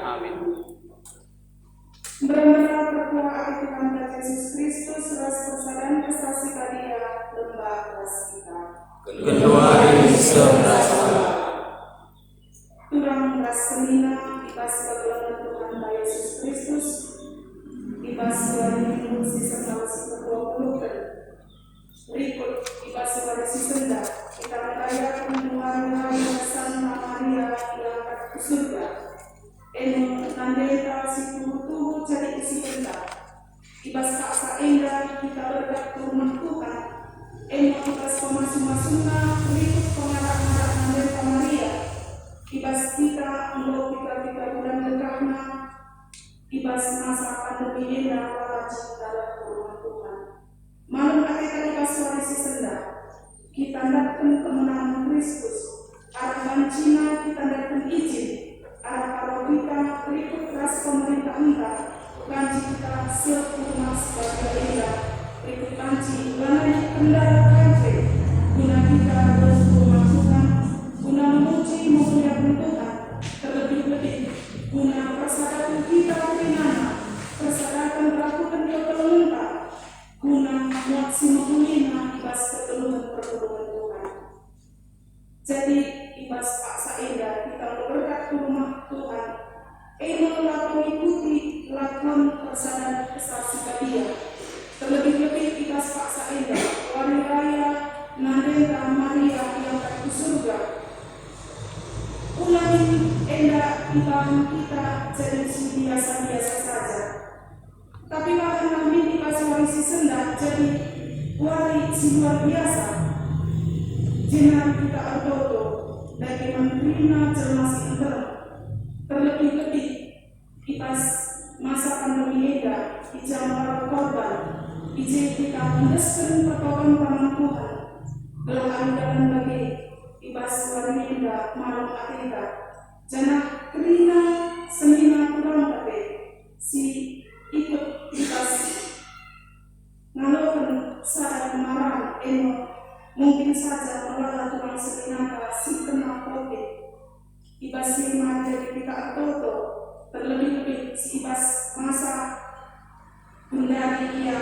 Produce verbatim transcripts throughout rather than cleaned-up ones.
Amin. Mberang-mberang perkuah ate Tuhanta Jesus Kristus ras persadan Kesah Si Badia lembah ras kita. Genduari seh ras banta. Turang ras senina i bas kegeluhen Tuhanta Jesus Kristus, i bas wari Minggu si sengkal si kedua puluh. Rikut i bas wari si sendah, kita merayaken wari raya Santa Maria iangkat ku surga. E me nandenta si tuhu-tuhu jadi isipenta. I bas paksa enda kita berkat ku Rumah Tuhan, e me i bas pemasu-masunna rikut pengarak-ngarak nandenta Maria. I bas kita enggo piga-piga bulan dekahna, i bas masa pandemi enda wajib kita reh ku Rumah Tuhan. Malem ateta i bas wari si sendah, kita ndatken kemenangen Kristus. Arah bancina kita ndatken ijin, arah parohita rikut ras pemerintahenta, banci kita seh ku Rumah Si Badia enda, rikut banci lanai kendar kante, guna kita reh ku Rumah Tuhan, guna memuji memuliaken Tuhan, terlebih-lebih guna persadaken kita kerinana, persadaken rakuken kekelengenta, guna muat si mehulina i bas kegeluhen perpulungen Tuhan. Jadi, i bas paksa enda kita enggo berkat ku Rumah Tuhan, e me lako ngikuti lakon persadan Kesah Si Badia. Terlebih-lebih i bas paksa enda, wari raya nandenta Maria iangkat ku surga. Ula min enda ibahan kita jadi si biasa-biasa saja. Tapi bahanna min i bas wari si sendah jadi wari si luar biasa. Jenari kita ertoto dage man kerina jelma si nterem. Terlebih-lebih i bas masa pandemi enda, i ja mbaru korban, i je kita endesken pertoton Paman Tuhan, gelah alu dalan bage i bas wari enda malem ateta, janah kerina senina turang pe si ikut i bas ngaloken sada kemaran, e me mungkin saja melala turang seninata si kena covid. I bas si e me jadi kita ertoto, terlebih-lebih si i bas masa genduari ia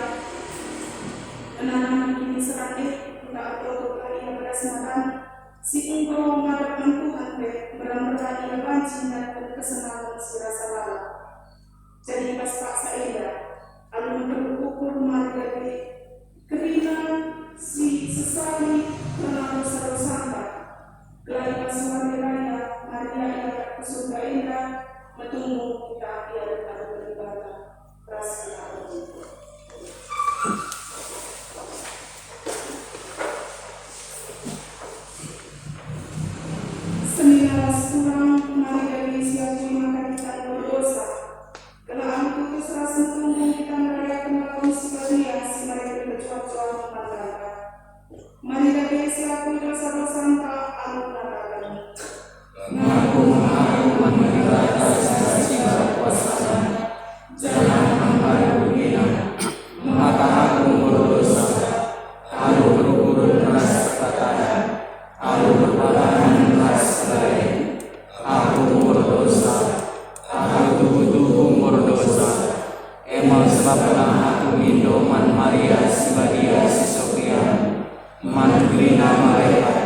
ngenanami kiniseran e, kita ertoto gelah ia beras matan si enggo ngadap man Tuhan pe, mbera-mbera ia banci ndatken kesenangen si rasa lalap. Jadi i bas paksa enda, alu meteruk ukur mari dage kerina si sesali kerna dosa-dosanta. Gelah i bas wari raya Maria iangkat ku surga enda, metunggung kita i adopen Dibata ras kita. Senina ras turang, mari dage siakui maka kita enggo erdosa. Gelah alu tutus ras metunggung kita ngerayaken lakon si badia si mereken pejuah-juah man banta. Mari dage siakui dosa-dosanta alu ngataken, Ngaku, ngaku man Dibata si kuasana, janah man bandu kerina, maka aku enggo erdosa, alu perkuren ras perkatan, alu perbahanen ras kelai. Aku enggo erdosa, aku tuhu-tuhu enggo erdosa, e me sebabna aku mindo man Maria si Badia si Sopian, man kerina malekat,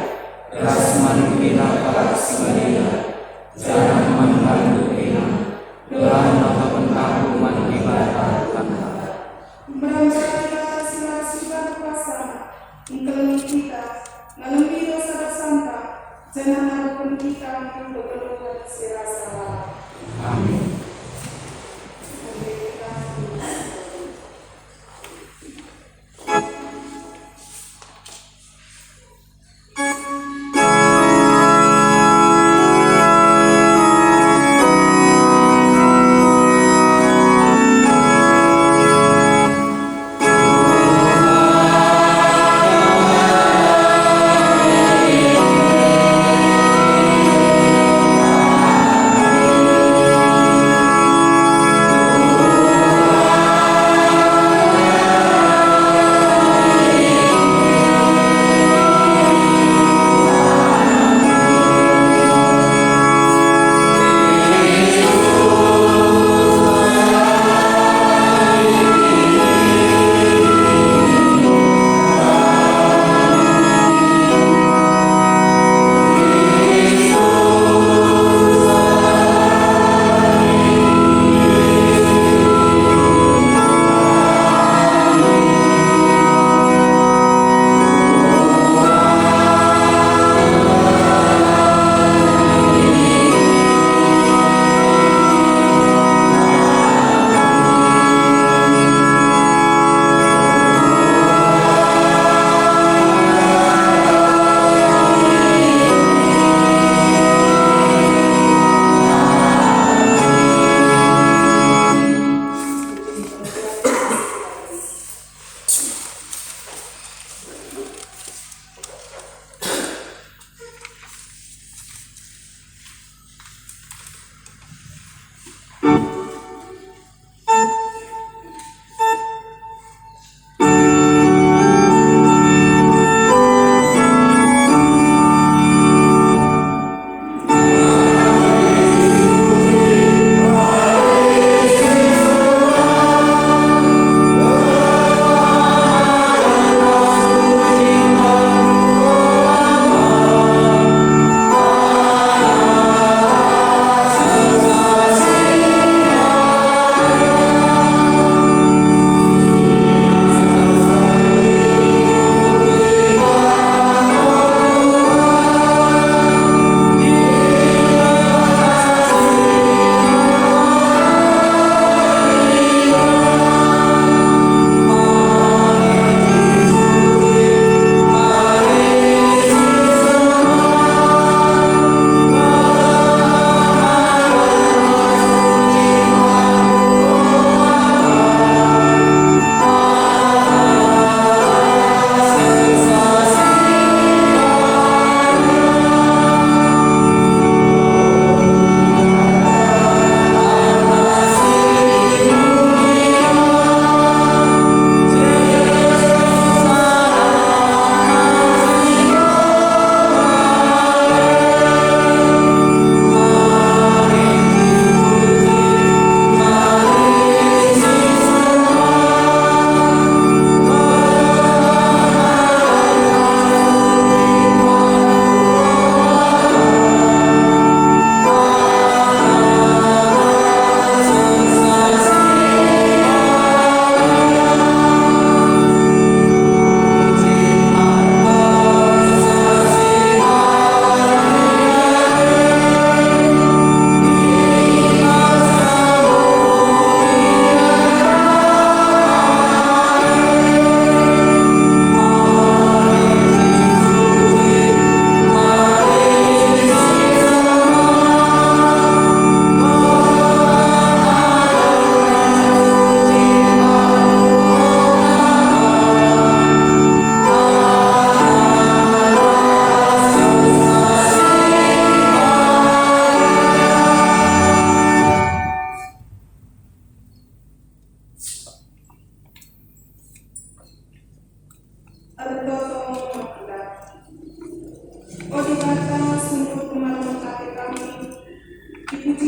ras man kerina kalak si badia, janah man bandu kerina, gelah ngataken aku man Dibata Tuhanta. Mberang-berang Dibata si la sudah kuasa, engkelengi kita, ngalemi dosa-dosanta, janah nabuhken kita ku kegeluhen si rasa lalap. Amin.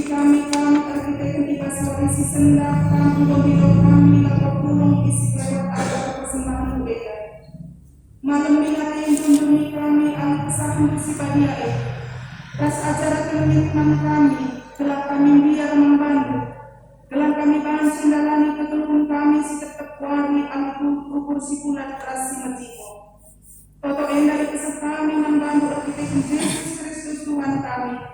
Kami kam erkiteken i bas wari si sendah, kam enggo ndilo kami labo pulung isi kelewet ajar persembahen enda. Malem minakenndu ndemi kami alu kesahenndu si badia e, ras ajarken min man kami, gelah kami mbiar man bandu, gelah kami banci ndalani kegeluhen kami si tep-tep wari alu ukur si bulat ras si mejimo. Toto enda ipeseh kami man bandu erkiteken Jesus Kristus Tuhan kami.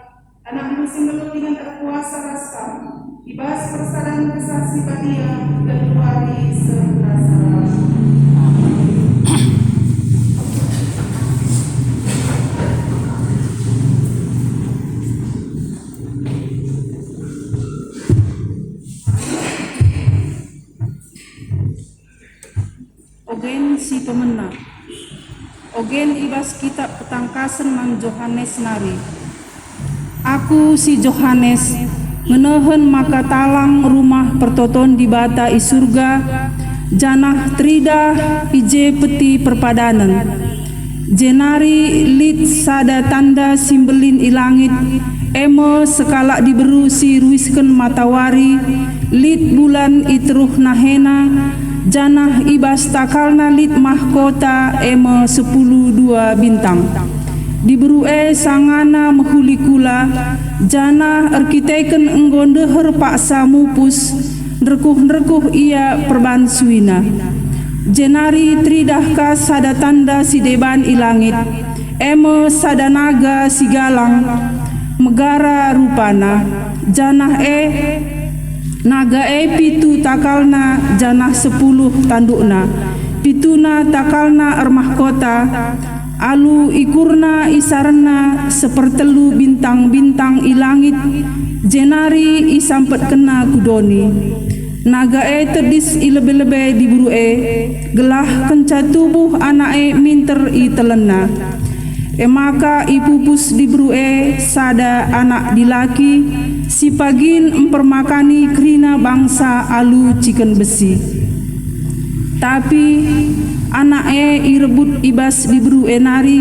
Anakmu si nggeluh dingen erkuasa ras kam, i bas persadan Kesah Si Badia, genduari seh ras seh. Ogen si pemena. Ogen i bas kitap Petangkasen man Johanes nari. Aku si Johanes ngenehen maka talang rumah pertoton Dibata i Surga, janah teridah i je Peti Perpadanen. Jenari lit sada tanda si mbelin i langit, e me sekalak diberu si ruisken matawari, lit bulan i teruh nahena, janah i bas takalna lit mahkota, e me sepuluh dua bintang. Diberu e sangana mehuli kula, janah erkiteken enggo ndeher paksa mupus, nderkuh-nderkuh ia perban suina. Jenari teridah ka sada tanda si deban i langit, e me sada naga si galang, megara rupana, janah e, naga e pitu takalna janah sepuluh tandukna. Pituna takalna ermahkota, alu ikurna isarenna sepertelu bintang-bintang i langit, jenari isampetkenna ku doni. Naga e tedis i lebe-lebe diberu e, gelah kenca tubuh anak e minter itelenna. E maka ipupus diberu e sada anak dilaki si pagin mpermakani kerina bangsa alu ciken besi. Tapi anak e irebut i bas diberu e nari,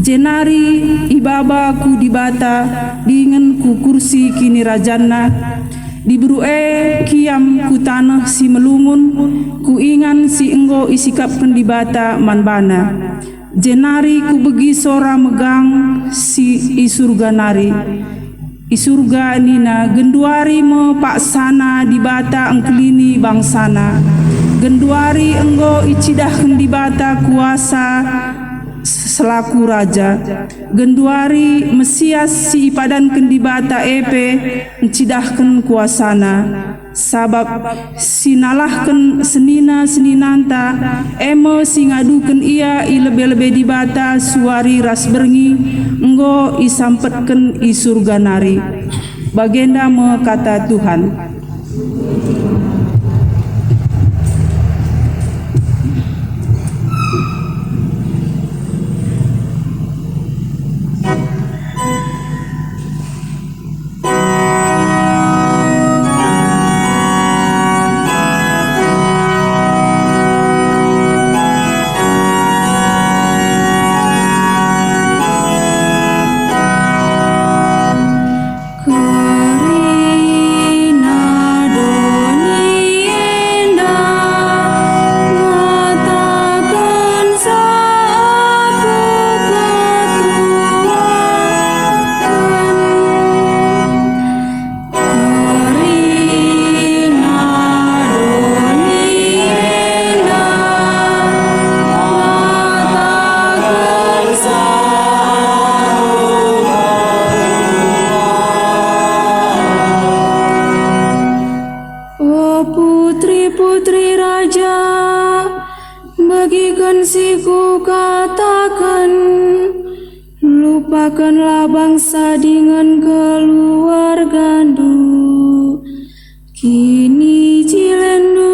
jenari ibaba ku Dibata dingen ku kursi kinirajanna. Diberu e kiam ku taneh si melungun, ku ingan si enggo isikapken Dibata man bana. Jenari kubegi sora megang si i Surga nari. I Surga nina, "Genduari me paksana Dibata engkelini bangsaNa. Genduari enggo icidahken Dibata kuasa selaku Raja. Genduari Mesias si ipadanken Dibata e pe ncidahken kuasaNa." Sabap si nalahken senina-seninanta, e me si ngaduken ia i lebe-lebe Dibata suari ras berngi, enggo isampetken i Surga nari. Bagenda me kata Tuhan. Kerina doni enda ngatakenca aku ketuaken. Kerina doni enda ngatakenca aku ketuaken. O putri-putri raja, begiken si kukataken, lupakenlah bangsa dingen keluargandu, kinijilenndu,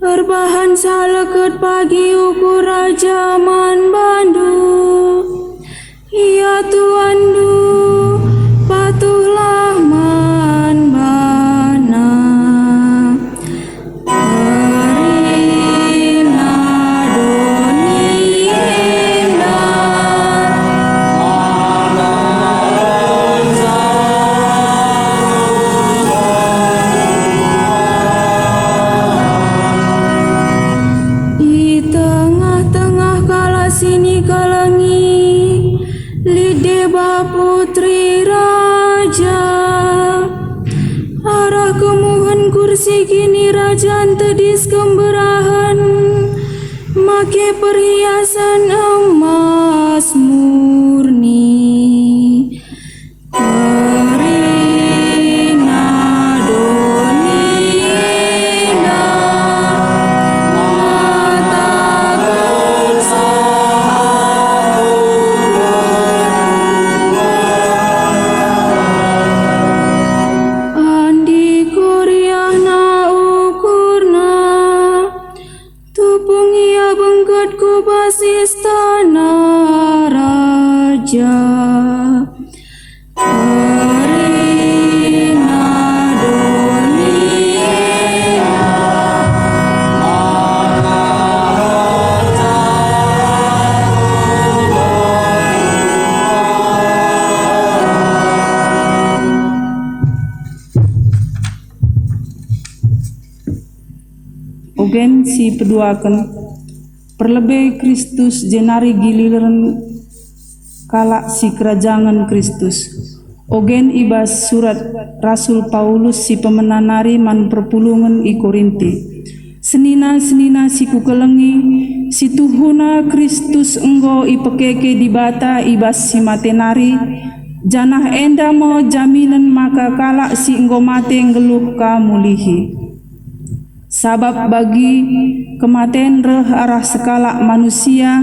erbahanca leket pagi ukur raja man bandu. Ia tuanndu, patuhlah man bana. Kerina doni enda ngatakenca Putri Raja, arah kemuhen kursi kinirajan tedis kemberahen, make perhiasan emas murni. Kerina doni enda, mata gersah aku bertuah. Andi koriahna ukurna, tupung ia bengket ku bas istana raja. Kerina doni enda, maka gersah aku bertuah. Ogen si peduaken, perlebe Kristus jenari giliren kalak si kerajangen Kristus. Ogen i bas surat Rasul Paulus si pemena nari man perpulungen i Korinti. Senina-senina si kukelengi, situhuna Kristus enggo ipekeke Dibata i bas si mate nari, janah enda me jaminen maka kalak si enggo mate nggeluh ka mulihi. Sabap bagi kematen reh arah sekalak manusia,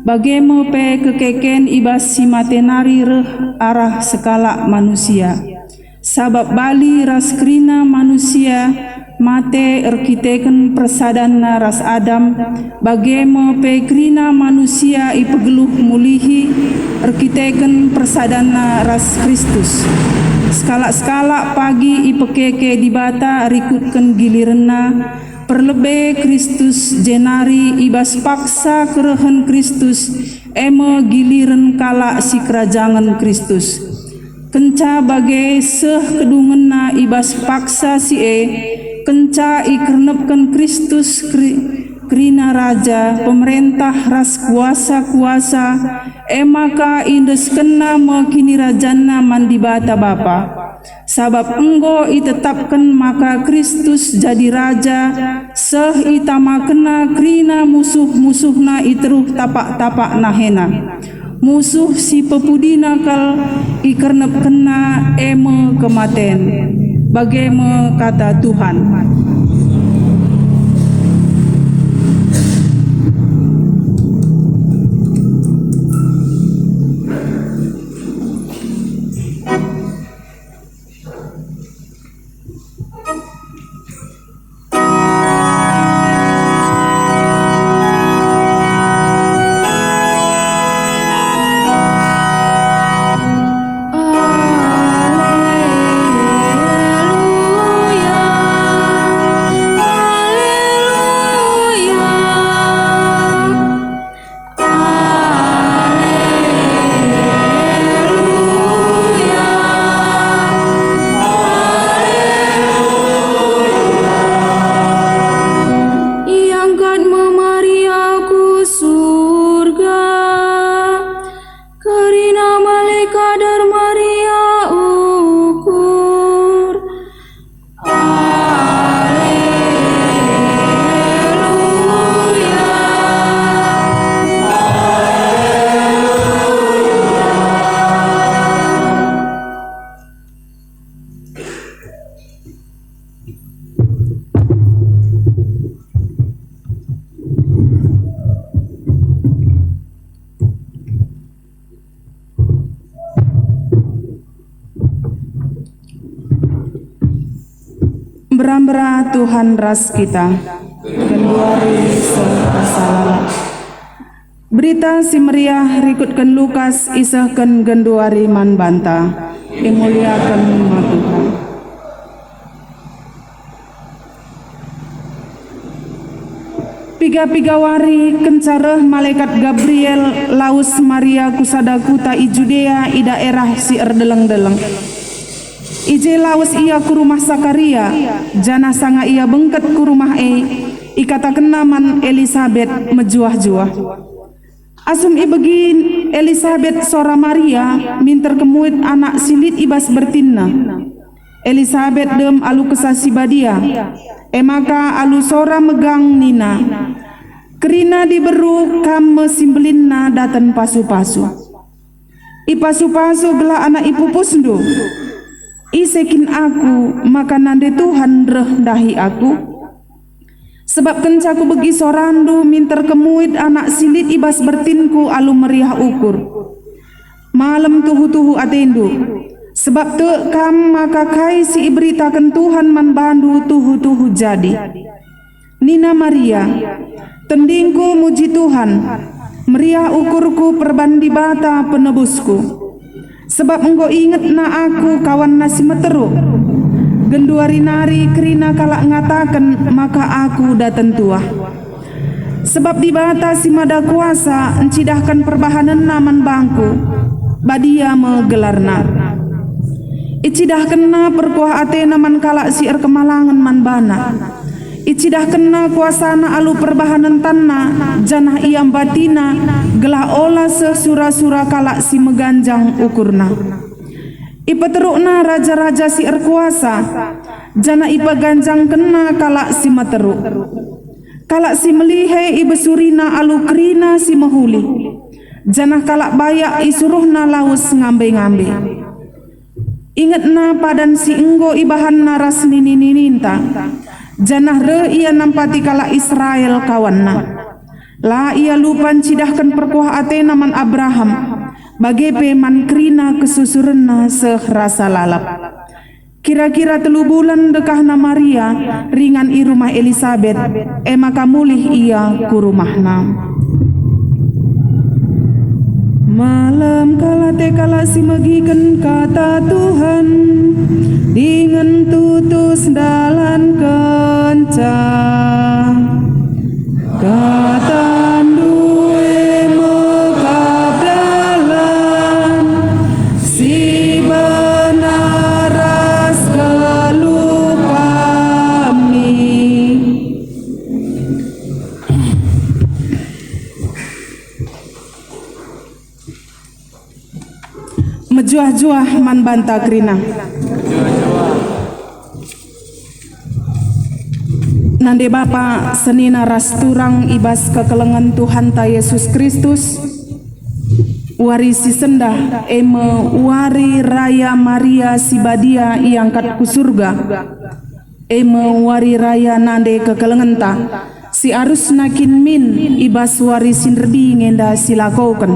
bage me pe kekeken i bas si mate nari reh arah sekalak manusia. Sabap bali ras kerina manusia mate erkiteken persadanna ras Adam, bage me pe kerina manusia ipegeluh mulihi erkiteken persadanna ras Kristus. Sekalak-sekalak pagi ipekeke Dibata rikutken gilirenna, perlebe Kristus, jenari i bas paksa kerehen Kristus, e me giliren kalak si kerajangen Kristus. Kenca bage seh kedungenna i bas paksa si e, kenca ikernepken Kristus keri-, kerina raja, pemerentah ras kuasa-kuasa, e maka iendeskenna me kinirajanna man Dibata Bapa. Sabap enggo itetapken maka Kristus jadi Raja, seh itamakenna kerina musuh-musuhna i teruh tapak-tapak nahena. Musuh si pepudina kal ikernepkenna e me kematen. Bage me kata Tuhan. Iangkat me Maria ku surga, kerina malekat der Maria ukur. Alleluia, alleluia. Mbera-mbera Tuhan ras kita. Genduari seh rasa lalap. Berita Si Meriah rikutken Lukas isehken genduari man banta. Imuliaken ma Tuhan. Piga-piga wari kenca reh malekat Gabriel lawes Maria ku sada kuta i Judea i daerah si erdeleng-deleng. I je lawes ia ku rumah Sakaria, janah sanga ia bengket ku rumah e, ikatakenna man Elisabet mejuah-juah. Asum ibegi Elisabet sora Maria minter kemuit anak si lit i bas bertinna. Elisabet dem alu Kesah Si Badia, e maka alu sora megang nina, "Kerina diberu kam me si mbelinna daten pasu-pasu. Ipasu-pasu gelah anak ipupusndu. Ise kin aku maka nande Tuhan reh ndahi aku? Sebab kenca kubegi sorandu minter kemuit anak si lit i bas bertinku alu meriah ukur. Malem tuhu-tuhu atendu, sebab tek kam maka kai si iberitaken Tuhan man bandu tuhu-tuhu jadi." Nina Maria, "Tendingku muji Tuhan, meriah ukurku perban Dibata penebusku. Sebab enggo ingetna aku kawanna si meteruk. Genduari nari kerina kalak ngataken maka aku daten tuah. Sebab Dibata si Mada Kuasa ncidahken perbahanenNa man bangku, badia me gelarNa. IcidahkenNa perkuah ateNa man kalak si erkemalangen man baNa. IcidahkenNa kuasaNa alu perbahanen tanNa, janah iambatiNa gelah ola seh sura-sura kalak si meganjang ukurNa. IpeterukNa raja-raja si erkuasa, janah ipeganjangkenNa kalak si meteruk. Kalak si melihe ibesuriNa alu kerina si mehuli, janah kalak bayak isuruhNa lawes ngambe-ngambe. IngetNa padan si enggo ibahanNa ras nini-nininta, janah reh Ia nampati kalak Israel kawanNa. La Ia lupa ncidahken perkuah ateNa man Abraham, bage pe man kerina kesusurenNa seh rasa lalap. Kira-kira telu bulan dekahna Maria ringan i rumah Elisabet, e maka mulih ia ku rumahna. Malem kal ate kalak si megiken kata Tuhan, dingen tutus ndalankenca. KataNdu e me kap dalan si benar ras geluh kami. Mejuah-juah man banta kerina. Nande bapa senina ras turang i bas kekelengen Tuhanta Yesus Kristus, wari si sendah, e me Wari Raya Maria si Badia iangkat ku Surga, e me Wari Raya nande kekelengenta, si arusna kin min i bas wari si nderdi nge enda silakoken,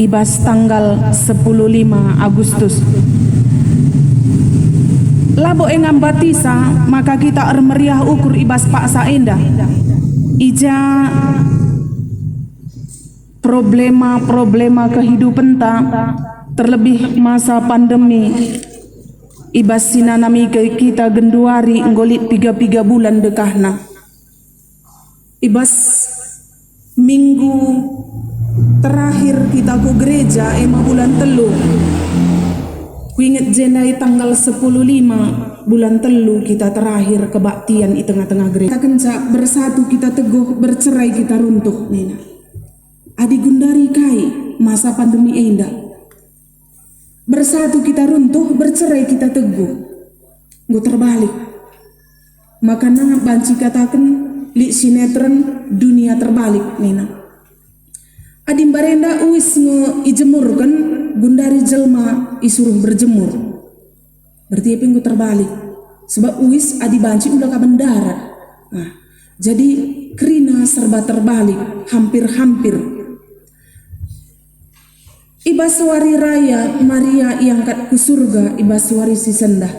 i bas tanggal sepuluh lima Agustus. Labo e ngambatisa maka kita ermeriah ukur i bas paksa enda. I ja problema-problema kehidupenta, terlebih masa pandemi, i bas si nanami ke-, kita genduari enggo lit piga-piga bulan dekahna. I bas minggu terakhir kita ku gereja, e me bulan telu. Kuinget je ndai tanggal sepuluh lima bulan telu kita terakhir kebaktian i tengah-tengah gereja. Kita kenca bersatu kita teguh, bercerai kita runtuh, nina. Adi gundari kai masa pandemi enda? Bersatu kita runtuh, bercerai kita teguh. Enggo terbalik. Makana banci kataken lit sinetron Dunia Terbalik, nina. Adi mbarenda uis nge ijemurken, gundari jelma isuruh berjemur. Berarti e pe enggo terbalik. Sebab uis adi banci ula ka mendarat. Nah, jadi kerina serba terbalik, hampir-hampir. I bas wari raya Maria iangkat ku Surga i bas wari si sendah,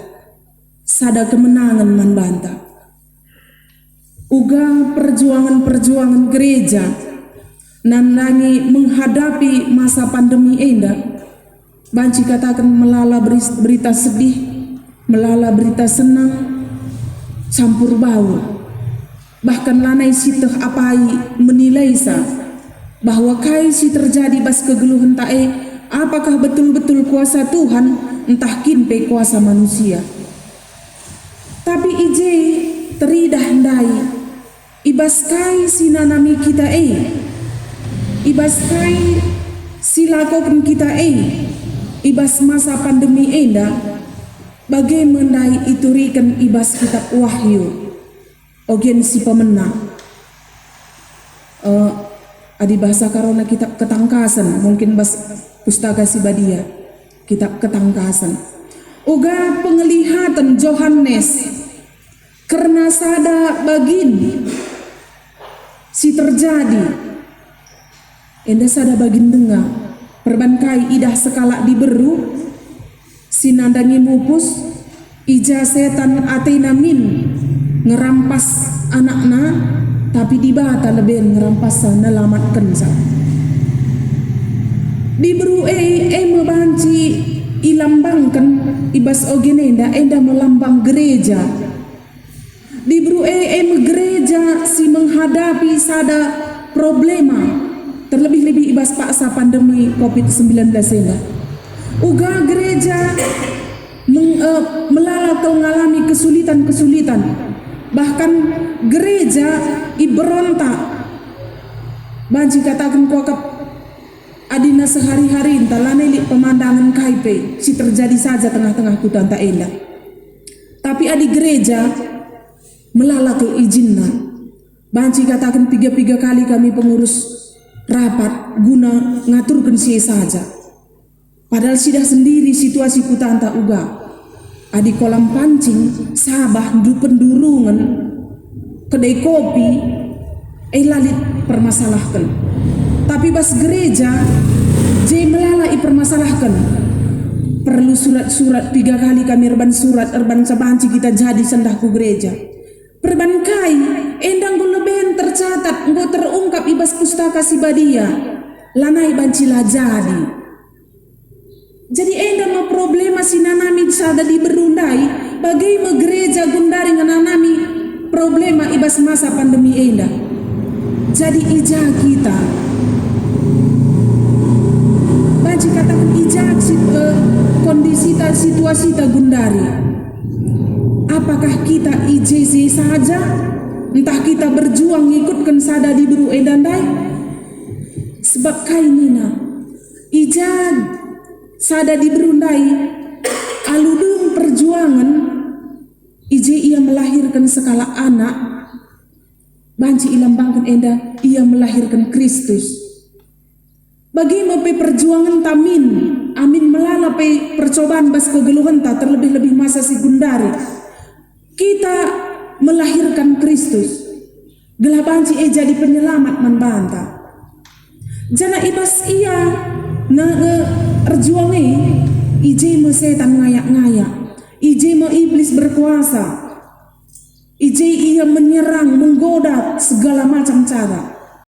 sada kemenangen man banta. Uga perjuangen-perjuangen gereja nandangi menghadapi masa pandemi enda, banci kataken melala beris-, berita sedih, melala berita senang, campur baur. Bahkan lanai sieteh apai menilaisa bahwa kai si terjadi bas kegeluhenta e, apakah betul-betul kuasa Tuhan, ntah kin pe kuasa manusia. Tapi i je teridah ndai, i bas kai si nanami kita e. I bas kai si lakoken kita e i bas masa pandemi enda, bage me ndai ituriken i bas Kitap Wahyu, ogen si pemena. Eh, adi bahasa Karona Kitap Ketangkasen, mungkin bas Pustaka Si Badia, Kitap Ketangkasen. Uga pengelihaten Johanes kerna sada bagin si terjadi. Enda sada bagin denga, perban kai idah sekalak diberu si nandangi mupus, i ja setan atena min ngerampas anakna, tapi Dibata leben ngerampassa nelamatkenca. Diberu e, e me banci ilambangken i bas ogen enda, enda me lambang gereja. Diberu e, e me gereja si menghadapi sada problema, terlebih-lebih i bas paksa pandemi covid sembilan belas enda. Uga gereja meng-, eh, melala kal ngalami kesulitan-kesulitan. Bahkan gereja iberontak. Banci kataken kuakap adina sehari-hari enta lanai lit pemandangen kai pe si terjadi saja tengah-tengah kutanta enda. Tapi adi gereja melala kal ijinna, banci kataken piga-piga kali kami pengurus rapat guna ngaturken si e saja. Padahal sidah sendiri situasi kutanta uga. Adi kolam pancing, sabah, ndupen durungen, kedai kopi, e la lit permasalahken. Tapi bas gereja, je melala ipermasalahken. Perlu surat-surat, piga kali kami erban surat, erban banci kita jadi sendah ku gereja. Perban kai, enda enggo leben tercatat, enggo terungkap i bas Pustaka Si Badia. Lanai banci la jadi. Jadi enda me problema si nanami sada diberu ndai, bage me gereja gundari ngenanami problema i bas masa pandemi enda. Jadi i ja kita? Banci kataken i ja si-, eh, kondisita, situasita gundari? Apakah kita i je-je saja? Ntah kita berjuang ngikutken sada diberu enda ndai? Sebab kai nina, i ja sada diberu ndai, alu dem perjuangen, i je ia melahirken sekalak anak, banci ilambangken enda ia melahirken Kristus. Bage me pe perjuangenta min, amin melala pe percoban bas kegeluhenta, terlebih-lebih masa si gundari. Kita melahirkan Kristus, gelah banci e jadi penyelamat man banta. Janah i bas ia nge erjuang e, i je me setan ngayak-ngayak, i je me iblis berkuasa, i je ia menyerang, menggoda segala macam cara.